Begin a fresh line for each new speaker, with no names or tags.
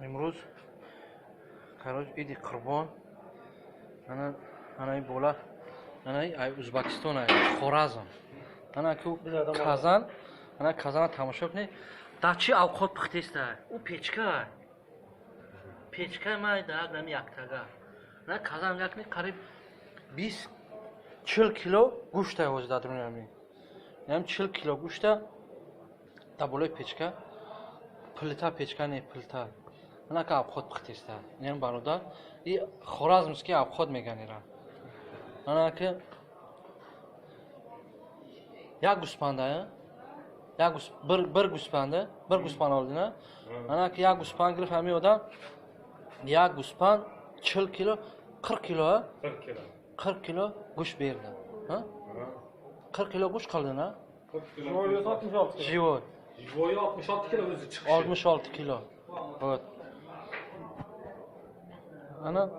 Имрӯз, короче, иди Қурбон. Ана анаи бола, анаи ай Ӯзбекистон, ай Хоразм. Ана ку казан, ана казана тамошо кунед. Дар чӣ авқот пухтеста? Ӯ печка. Печка май да як нами яктага. Ана казан як ни қариб 20 40 кило гӯшта ҳозир дар дуруни ҳамин. Ям 40 кило гӯшта дар болои печка, плита, печка не, плита. Ана ка авқот пухтеста. Инам бародар, и хоразмский авқот меган ира. Ана ки як гӯспанда, як гӯс, бір гӯспанда, бір гӯспанд олдина. Ана ки як гӯспанд гирифт ҳамин одам, як гӯспанд 40 кило, 40 кило,
40 kilo.
40 кило гӯшт берdi. Ha? 40 kilo гӯшт qildi, na?
40 kilo.
Живой 66 kilo.
Живой.
Живой 66 kilo o'zi chiqishi.
66 kilo. Вот. Ana.